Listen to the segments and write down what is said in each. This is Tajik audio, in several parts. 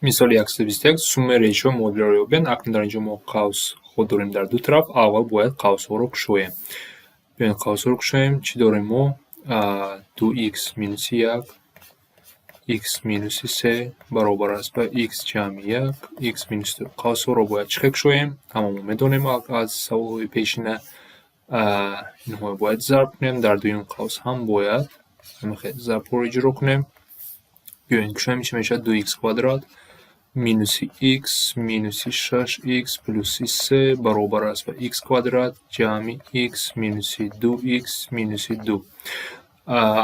Мисоли 121: суммаи решаҳои муодиларо ёбед. Акнун дар инҷо мо қавсҳо дорем дар ду тараф. Аввал бояд қавсҳоро кушоем. Биёед, қавсҳоро кушоем. Чӣ дорем мо? Ду х минуси як, х минуси се баробар аст ба х ҷамъи як, х минуси ду. Қавсҳоро бояд чӣ хел кушоем? Ҳама мо медонем аз саволҳои пешина. Инҳоро бояд зарб кунем. Дар дуюм қавс ҳам бояд ҳамин зарбҳоро иҷро кунем. Биёед, кушоем. Чӣ мешавад? Ду х квадрат минуси х минуси шаш х плюси се баробар аст ба х квадрат ҷамъи х минуси ду х минуси ду.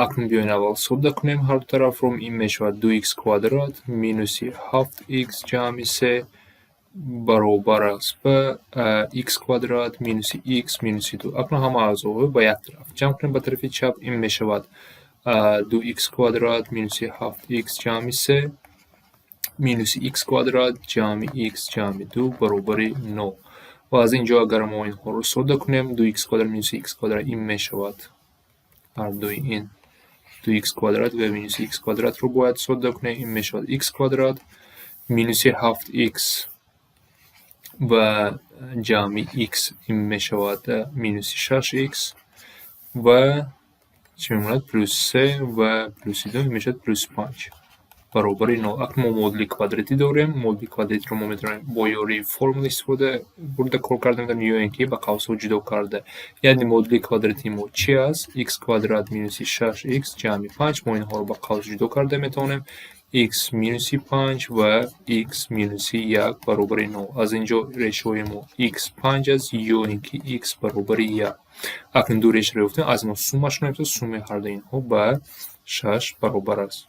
Акнун биёед, аввал содда кунем ҳарду тарафро. Ин мешавад ду х квадрат минуси ҳафт х ҷамъи се баробар аст ба х квадрат минуси х минуси ду. Акнун ҳама аъзоҳоро ба як тараф ҷамъ кунем, ба тарафи чап. Ин мешавад ду х квадрат минуси ҳафт х ҷамъи се минуси х квадрат ҷамъи х ҷамъи ду баробари нол. Ва аз ин ҷо агар мо инҳоро содда кунем, ду х квадрат минуси х квадрат, ин мешавад ҳардуи ин ду х квадрат ва минуси х квадратро бояд содда кунем, ин мешавад х квадрат минуси ҳафт х ва ҷамъи х, ин мешавад минуси шаш х, ва чӣ мемонад? Плюс се ва плюси ду мешавад плюси панҷ баробари нол. Акнун мо муодили квадратӣ дорем. Муодили квадратиро мо метавонем бо ёрии формула истифода бурда кор карда метавонем ё ин ки ба қавсҳо ҷудо карда. Яъне муодили квадратии мо чи аст? Х квадрат минуси шаш х ҷамъи панҷ. Мо инҳоро ба қавс ҷудо карда метавонем: х минуси панҷ ва х минуси як баробари нол. Аз ин ҷо решаҳои мо х панҷ аст ё ин ки х баробари як. Акнун ду решаро ёфтем, аз мо суммашро мепурсад. Суммаи ҳарду инҳо ба шаш баробар аст.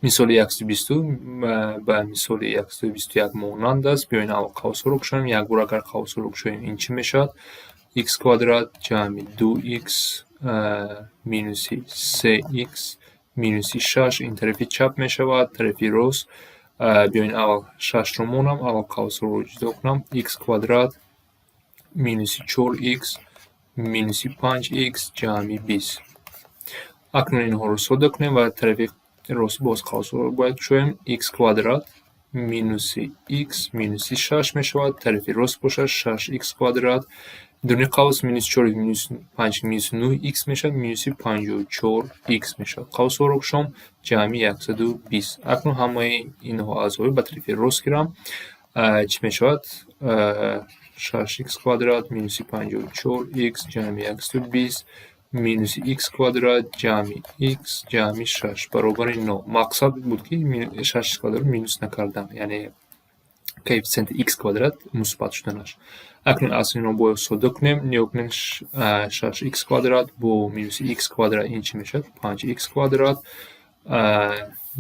Мисоли 120 ба мисоли 121 монанд аст. Биёед, аввал қавсҳоро кушоем. Як бор агар қавсҳоро кушоем, ин чӣ мешавад? Х квадрат ҷамъи ду х минуси се х минуси шаш, ин тарафи чап мешавад. Тарафи рост биёед, аввал шашро монам, аввал қавсҳоро ҷудо кунам: х квадрат минуси чор х минуси панҷ х ҷамъи 20. Акнун инҳоро содда кунем ва тарафи рост боз қавсҳоро бояд кушоем. Х квадрат минуси х минуси шаш мешавад, тарафи рост бошад шаш х квадрат, дуни қавс минуси чор минуси панҷ минуси нӯҳ х мешавад, минуси 54 х мешавад. Қавсҳоро кушом, ҷамъи 120. Акнун ҳамаи инҳо аъзоҳоро ба тарафи рост гирам, чӣ мешавад? Шаш х квадрат минуси 54 х ҷамъи 120 минуси х квадрат ҷамъи х ҷамъи шаш баробари нол. Мақсад буд, ки шаш квадрат минус накардан, яъне коэффитсиенти х квадрат мусбат шуданаш. Акнун аз инро бояд содда кунем. Нигоҳ кунед, шаш х квадрат бо минуси х квадрат, ин чӣ мешавад? Панҷ х квадрат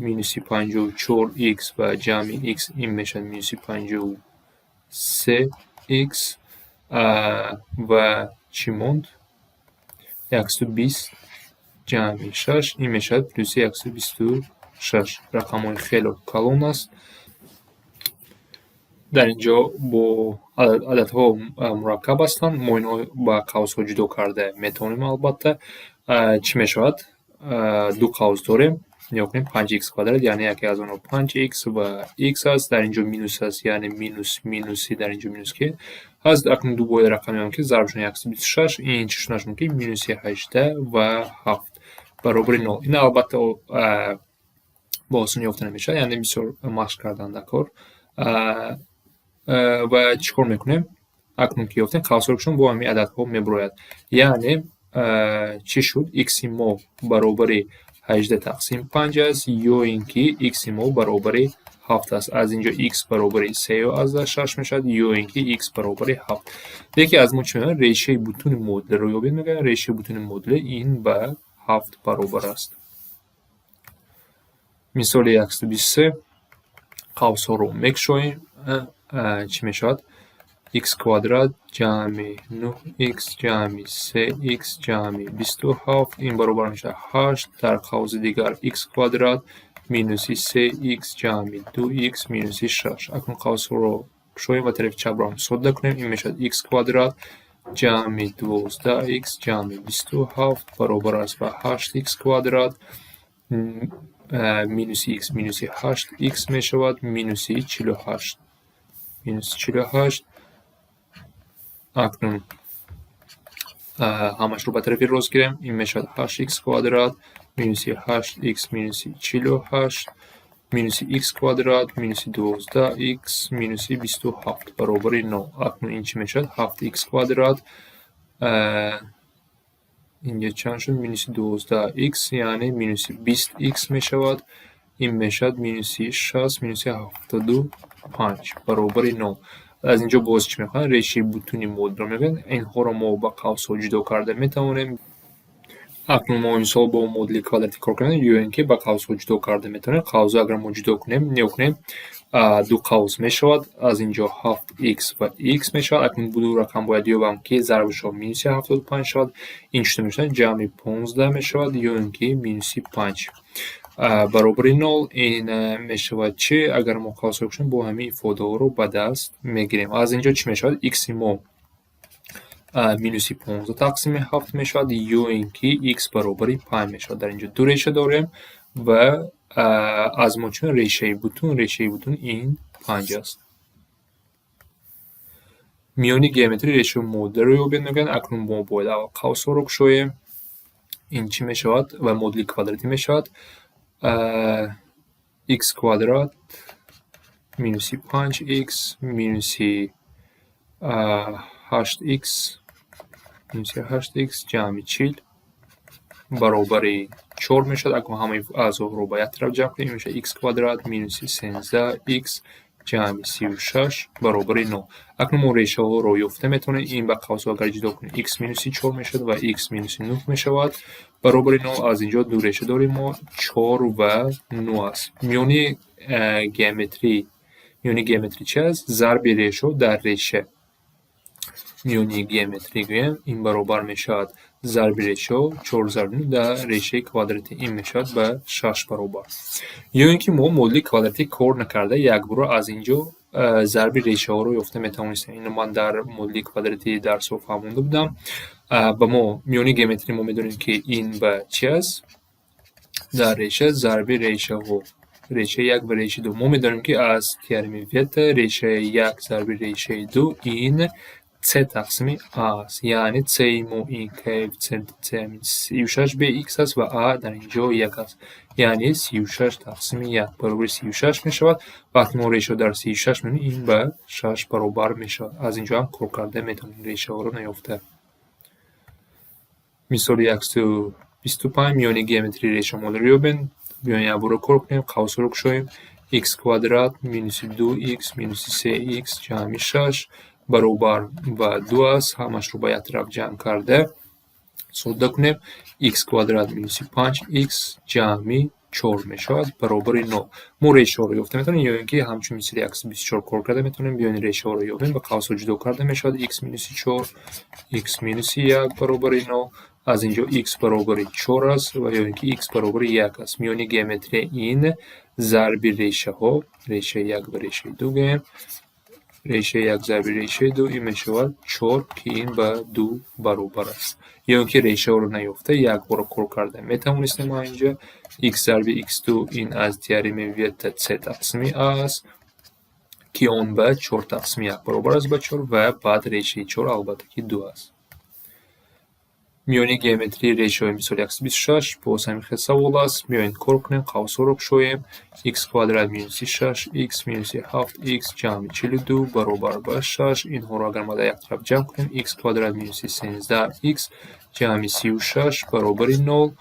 минуси 54 х ва ҷамъи х, ин мешавад минуси 53 х. Ва чӣ монд? 120 ҷамъи шаш, ин мешавад плюси 126. Рақамҳои хело калон аст. Дар ин ҷо бо ададҳо мураккаб ҳастанд. Мо инҳо ба қавсҳо ҷудо карда метавонем, албатта. Чӣ мешавад? Ду қавс дорем. Нигоҳ кунед, панҷ х квадрат, яъне яке аз онҳо панҷ х ва х аст. Дар ин ҷо минус аст, яъне минус минуси, дар ин ҷо минус ки ҳаст. Акнун ду бояд рақам меоям, ки зарбшон 126, ин чӣ шуданаш мумкин? Минуси 18 ва ҳафт баробари нол. Ин, албатта, бо осонӣ ёфта намешавад, яъне бисёр машқ кардан дар кор. Ва чӣ кор мекунем? Акнун ки ёфтем, қавсҳоро кушем, бо ҳамин ададҳо мебурояд. Яъне чӣ шуд? Икси мо баробари 18 тақсим панҷ аст ё ин ки икси мо баробари ҳафт аст. Аз ин ҷо х баробари 3,6 мешавад ё ин ки х баробари ҳафт. Лекин аз мо чӣ мегӯянд? Решаи бутуни муодиларо ёбед, мегӯянд. Решаи бутуни муодила ин ба ҳафт баробар аст. Мисоли 123: қавсҳоро мекушоем. Чӣ мешавад? Х квадрат ҷамъи нӯҳ х ҷамъи се х ҷамъи 27, ин баробар мешавад ҳашт дар қавси дигар х квадрат минуси се х ҷамъи ду х минуси шаш. Акнун қавсҳоро кушоем ва тарафи чапро ҳам содда кунем. Ин мешавад х квадрат ҷамъи 12 х ҷамъи 27 баробар аст ба ҳашт х квадрат. Минуси х минуси ҳашт х мешавад минуси 48, минуси 48. Акнун ҳамашро ба тарафи рост гирем. Ин мешавад ҳашт х квадрат минуси ҳашт х минуси 48 минуси х квадрат минуси 12 х минуси 27 баробари нол. Акнун ин чӣ мешавад? Ҳафт х квадрат, инҷа чанд шуд? Минуси 12 х, яъне минуси 20 х мешавад. Ин мешавад минуси 60 минуси 75 баробари нол. Аз инҷо боз чӣ мехоҳанд? Решаи бутуни модулро мегӯянд. Инҳоро мо ба қавсҳо ҷудо карда метавонем. Акнун мо мисол бо модули квадратӣ кор кардем ё ин ки ба қавсҳо ҷудо карда метавонем. Қавсҳо агар мо ҷудо кунем, нигоҳ кунем, ду қавс мешавад. Аз инҷо ҳафт х ва х мешавад. Акнун ду рақам бояд ёбам, ки зарбашон минуси 75 шавад. Ин чӣ мешавад? Ҷамъи 15 мешавад ё ин ки минуси 5 баробари нол. Ин мешавад чӣ? Агар мо қавсҳо кушем, бо ҳамин ифодаҳоро ба даст мегирем. Аз инҷо чӣ мешавад? Икси мо минуси 15 тақсими ҳафт мешавад ё ин ки х баробари 5 мешавад. Дар инҷо ду реша дорем ва аз мо чун решаи бутун, решаи бутун ин 5 аст. Миёни геометрии решаи модулро ёбед, мегӯянд. Акнун мо бояд аввал қавсҳоро кушоем. Ин чӣ мешавад? Ва модули квадратӣ мешавад х квадрат минуси панҷ х минуси ҳашт х, минуси ҳашт х ҷамъи 40 баробари чор мешавад. Акнун ҳамаи аъзоҳоро ба як тараф ҷамъ кунем, ин мешавад х квадрат минуси 13 х ҷамъи 36 баробари нол. Акнун мо решаҳоро ёфта метавонем. Ин ба қавсҳо агар ҷудо кунем, х минуси чор мешавад ва х минуси нӯҳ мешавад баробари нол. Аз инҷо ду реша дорем мо, чор ва нӯҳ аст. Миёни геометрӣ, миёни геометрӣ чи аст? Зарби решаҳо дар реша. Миёни геометрӣ гӯем, ин баробар мешавад зарби решаҳо, чор зарби нӯҳ, дар решаи квадратӣ. Ин мешавад ба шаш баробар. Ё ин ки мо модули квадратӣ кор накарда, якбора аз инҷо зарби решаҳоро ёфта метавонистем. Инро ман дар модули квадратии дарсҳо фаҳмонда будам. Ба мо миёни геометрӣ, мо медонем, ки ин ба чи аст? Дар реша зарби решаҳо, решаи як ва решаи ду. Мо медонем, ки аз теоремаи Виета решаи як зарби решаи ду ин с тақсими а аст. Яъне с-и мо ин коэффитсиенти 36 бх аст ва а дар инҷо як аст. Яъне 36 тақсими як баробари 36 мешавад. Вақте мо решаро дар 36 мебинем, ин ба шаш баробар мешавад. Аз инҷо ҳам кор карда метавонем, решаҳоро наёфта. Мисоли 125: миёни геометрии реша модулро ёбед. Биёем, якбора кор кунем, қавсҳоро кушоем. Х квадрат минуси ду х минуси се х ҷамъи шаш баробар ба ду аст. Ҳамашро ба як тараф ҷамъ карда содда кунем. Х квадрат минуси панҷ х ҷамъи чор мешавад баробари нол. Мо решаҳоро ёфта метавонем ё ин ки ҳамчун мисоли 124 кор карда метавонем. Биёем, решаҳоро ёбем, ба қавсҳо ҷудо карда мешавад: х минуси чор, х минуси як баробари нол. Аз инҷо х баробари чор аст ва ё ин ки х баробари як аст. Миёни геометрия ин зарби решаҳо, решаи як ва решаи ду гӯем, решаи як зарби решаи ду, ин мешавад чор, ки ин ба ду баробар аст. Ё ин ки решаҳоро наёфта, якбора кор карда метавонистем. Мо инҷа х зарби х2, ин аз теоремаи Виета с тақсими а аст, ки он ба чор тақсими як баробар аст, ба чор, ва баъд решаи чор, албатта, ки ду аст. Миёни геометрии решаҳои мисоли 126 боз ҳамин хел савол аст. Биёед, кор кунем, қавсҳоро кушоем. Х квадрат минуси шаш х минуси ҳафт х ҷамъи 42 баробар ба шаш. Инҳоро агар мо дар як тараф ҷамъ кунем, х квадрат минуси 13 х ҷамъи 36 баробари нол.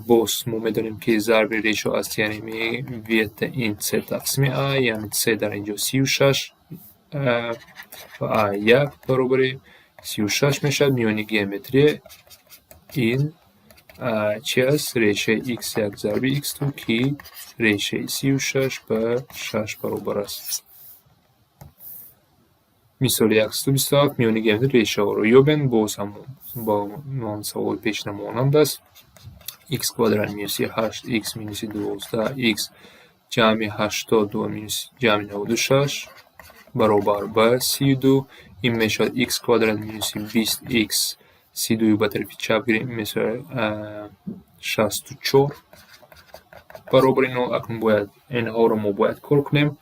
Боз мо медонем, ки зарби решаҳо аз теоремаи Виета ин с тақсими а, яъне с дар инҷо 36 ва а як, баробари 36 мешавад. Миёни геометрия ин чи аст? Решаи х1 зарби х2, ки решаи 36 ба шаш баробар аст. Мисоли 127: миёни геометрии решаҳоро ёбед. Боз ҳам ба саволи пешина монанд аст. Х квадрат минуси ҳашт х минуси 12 х ҷамъи 80 ва минуси ҷамъи 96 баробар ба 32. Ин мешавад х квадрат минуси 20 х, 32-ю ба тарафи чап гирем, мешавад 64. Баробари нол. Акнун бояд инҳоро мо бояд кор кунем.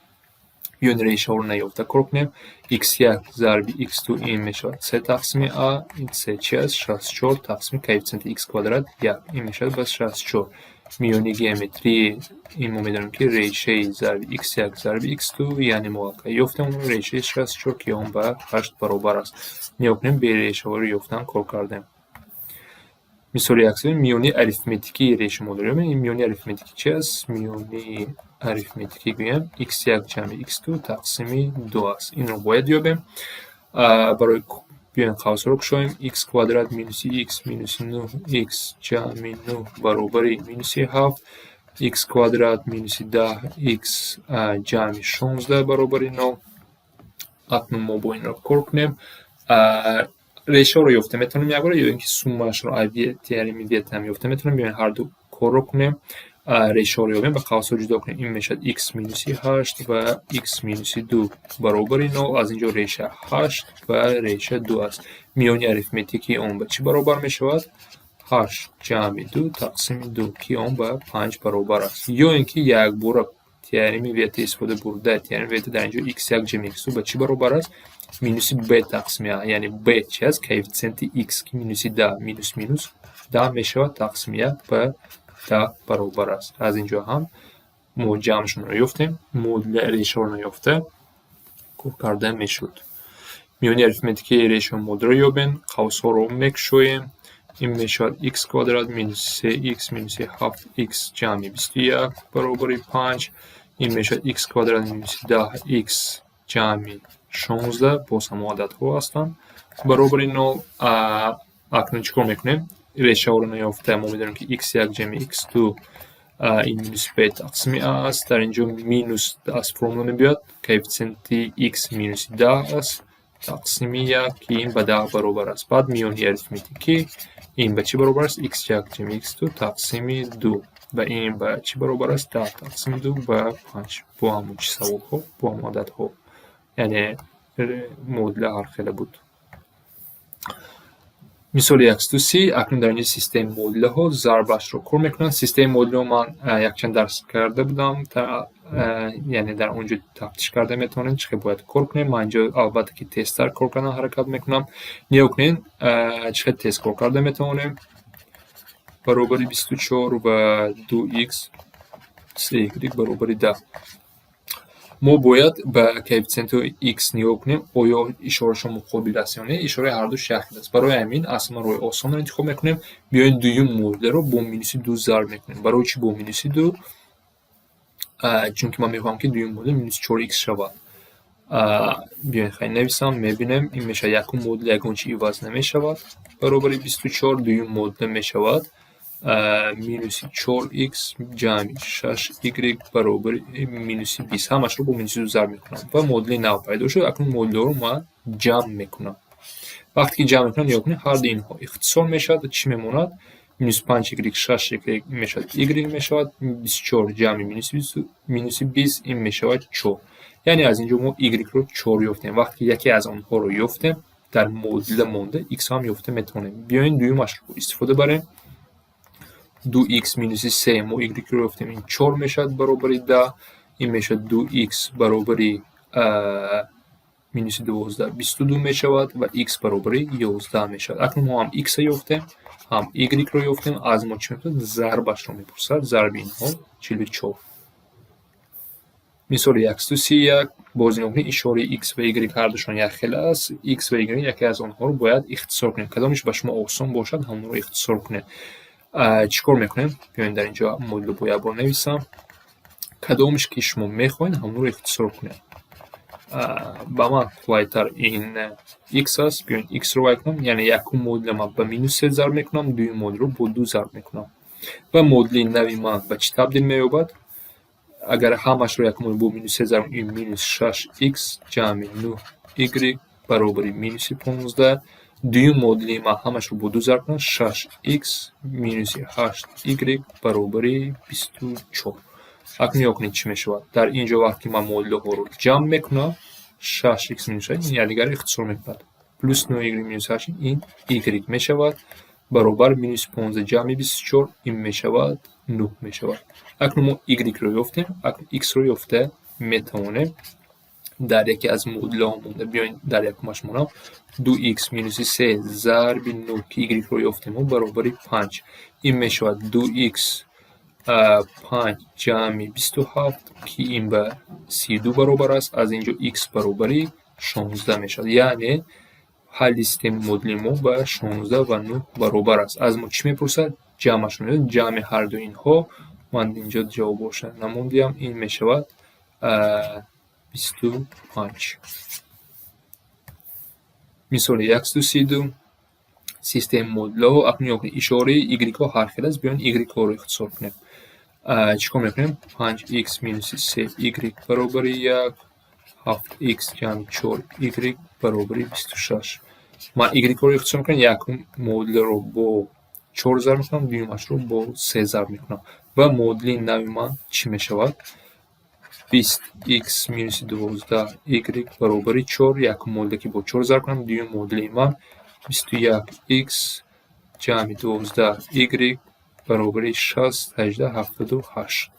Биёед, решаҳоро наёфта кор кунем. X1 зарби x2 ин мешавад c тақсими a. Ин c чи аст? 64 тақсими коэффициенти x квадрат як, ин мешавад ба 64. Миёни геометрии ин мо медонем, ки решаи зарби x1 зарби x2, яъне мо аллакай ёфтем решаи 64, ки он ба 8 баробар аст. Нигоҳ кунем, бе решаҳоро ёфтан кор кардем. Мисоли яксуми: миёни арифметикии реша мо дорем. Ин миёни арифметикӣ чи аст? Миёни арифметикӣ гӯям, x1 ҷамъи x2 тақсими 2 аст. Инро бояд ёбем. Барои биёем, қавсҳоро кушоем: x квадрат минуси x минуси 9 x ҷамъи 9 баробари минуси 7, x квадрат минуси 10 x ҷамъи 16 баробари 0. Акнун мо бо инро кор кунем. Решаҳоро ёфта метавонем якбора ё ин ки суммаашро теореми Виета ҳам ёфта метавонем. Биёем, ҳарду корро кунем. Решаҳоро ёбем, ба қавсҳо ҷудо кунем. Ин мешавад x минуси 8 ва x минуси 2 баробари 0. Аз ин ҷо реша 8 ва реша 2 аст. Миёни арифметикии он ба чӣ баробар мешавад? 8 ҷамъи 2 тақсими 2, ки он ба 5 баробар аст. Ё ин ки якбора теореми Виета истифода бурда, теореми Виета дар ин ҷо x1 ҷамъи x2 ба чӣ баробар аст? Минуси b тақсими а. Яъне b чи аст? Коэффициенти x, ки минуси 10, минус минус 10 мешавад, тақсими як ба 10 баробар аст. Аз ин ҷо ҳам мо ҷамъшонро ёфтем, модули решаҳоро ёфта кор карда мешуд. Миёни арифметикии решаҳо модулро ёбем, қавсҳоро мекушоем. Ин мешавад x квадрат минус 3x минуси 7x ҷамъи 21 баробари 5. Ин мешавад x квадрат минуси 10x ҷамъи 16, боз ҳамон ададҳо ҳастанд, баробари нол. Акнун чӣ кор мекунем? Решаҳоро наёфта, мо медонем, ки x1 ҷамъи x2 ин минус b тақсими а аст. Дар ин ҷо минус аз формула мебиёяд, коэффициенти x минуси 10 аст, тақсими як, ки ин ба 10 баробар аст. Баъд миёни арифметикӣ ин ба чӣ баробар аст? x1 ҷамъи x2 тақсими ду ва ин ба чӣ баробар аст? 10 тақсими ду ба панҷ. Бо ҳамон чӣ саволҳо, бо ҳамон ададҳо, яъне модула ҳархела буд. Мисоли 130. Акнун дар инҷо системаи модулаҳо зарбашро кор мекунанд. Системаи модулаҳо ман якчанд дарс карда будам, яъне дар он ҷо тафтиш карда метавонед, чӣ хел бояд кор кунем. Ман инҷо, албатта, ки тезтар кор кардан ҳаракат мекунам. Нигоҳ кунед, чӣ хел тез кор карда метавонем. Баробари 24 ва 2x 3y баробари 10. Мо бояд ба коэффициентҳои x нигоҳ кунем, оё ишорашон муқобил аст ё не. Ишораи ҳардуш як хел аст. Барои ҳамин аз ҳама роҳи осонро интихоб мекунем. Биёед, дуюм модуларо бо минуси ду зарб мекунем. Барои чӣ бо минуси ду? Чунки ман мехоҳам, ки дуюм модул минуси чор икс шавад. Биёед, хай, нависам, мебинем. Ин мешавад якум модул, ягон чи иваз намешавад, баробари 24. Дуюм модула мешавад минуси чор икс ҷамъи шаш y баробари минуси 20. Ҳамашро бо минуси ду зарб мекунам ва модули нав пайдо шуд. Акнун модулҳоро ман ҷамъ мекунам. Вақте ки ҷамъ мекунам, нигоҳ кунед, ҳарду инҳо ихтисор мешавад ва чӣ мемонад? Минус панҷ y, шаш y мешавад y мешавад, 24 ҷамъи минуси 20 ин мешавад чор. Яъне аз ин ҷо мо y-ро чор ёфтем. Вақте ки яке аз онҳоро ёфтем, дар модула монда x ҳам ёфта метавонем. Биёед, дуюмашро истифода барем. Ду икс минуси се, мо y-ро ёфтем, ин чор мешавад, баробари 10. Ин мешавад ду икс баробари минуси 12, 22 мешавад ва икс баробари 11 мешавад. Акнун мо ҳам иксро ёфтем, ҳам y-ро ёфтем. Аз мо чӣ мепурсад? Зарбашро мепурсад. Зарби инҳо 44. Мисоли 131. Боз нигоҳ кунед, ишораи x ва y ҳардушон якхела аст. X ва y, яке аз онҳоро бояд ихтисор кунем. Кадомеш ба шумо осон бошад, ҳамонро ихтисор кунед. Чӣ кор мекунем? Биёед, дар инҷо модулро бо як бор нависам. Кадомеш ки шумо мехоҳед, ҳамонро ихтисор кунед. Ба ман қуввайтар ин x аст. Биёед, x-ро вай кунам, яъне якум модулро ман ба минус се зарб мекунам, дуюм модулро бо ду зарб мекунам ва модули нави ман ба чӣ табдил меёбад? Агар ҳамашро якум бо минус се зарб, ин минус шаш икс ҷамъи нӯҳ y баробари минуси 15. Дуюм модули ман ҳамашро бо ду зарб кунам, шаш икс минуси ҳашт y баробари 24. Акнун нигоҳ кунед, чӣ мешавад. Дар ин ҷо вақте ки ман модулҳоро ҷамъ мекунам, шаш икс минус шаш ин якдигарро ихтисор мекунад, плюс нӯҳ y минус ҳашт ин y мешавад, баробар минус 15 ҷамъи 24 ин мешавад нӯҳ мешавад. Акнун мо y-ро ёфтем, акнун x-ро ёфта метавонем. Дар яке аз муодилаҳо монда, биёед, дар якумаш монам: ду х минуси се зарби нӯҳ, ки y-ро ёфтем мо, баробари панҷ. Ин мешавад ду х панҷ ҷамъи 27, ки ин ба 32 баробар аст. Аз ин ҷо х баробари 16 мешавад, яъне ҳалли системаи муодили мо ба 16 ва нӯҳ баробар аст. Аз мо чӣ мепурсад? Ҷамъашро. Ҷамъи ҳарду инҳо, ман инҷо ҷавобоша намондиам, ин мешавад 25. Мисоли 132, системаи муодилаҳо. Акнун нигоҳ кунед, ишораи y-ҳо ҳар хел аст. Биёед, y-ҳоро ихтисор кунем. Чӣ кор мекунем? Панҷ х минуси се y баробари як, ҳафт х ҷамъи чор y баробари 26. Ман y-ҳоро ихтисор мекунам: якум муодиларо бо чор зарб мекунам, дуюмашро бо се зарб мекунам ва муодилаи нави ман чӣ мешавад? 20 х минуси 12 y баробари чор, якум муодила, ки бо чор зарб кунам. Дуюм муодилаи ман 21 х ҷамъи 12 y баробари шаст, 18, 78.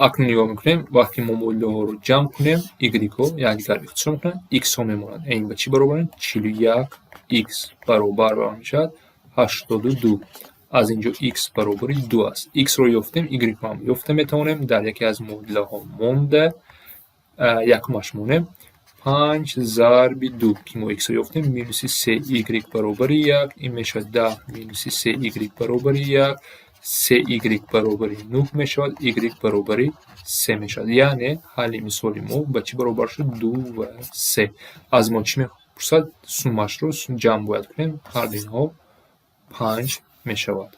Акнун нигоҳ мекунем: вақте мо муодилаҳоро ҷамъ кунем, y-ҳо якдигар ихтисор мекунанд, х-ҳо мемонанд. Ин ба чӣ баробаранд? 41 х баробар ба мешавад 82. Аз ин ҷо х баробари ду аст. Х-ро ёфтем, y-ро ҳам ёфта метавонем. Дар яке аз муодилаҳо монда, якумаш монем: панҷ зарби ду, ки мо х-ро ёфтем, минуси се y баробари як. Ин мешавад 10 минуси се y баробари як, се y баробари нӯҳ мешавад, y баробари се мешавад. Яъне ҳалли мисоли мо ба чӣ баробар шуд? Ду ва се. Аз мо чӣ мепурсад? Суммашро ҷамъ бояд кунем. Ҳарду инҳо панҷ мешавад.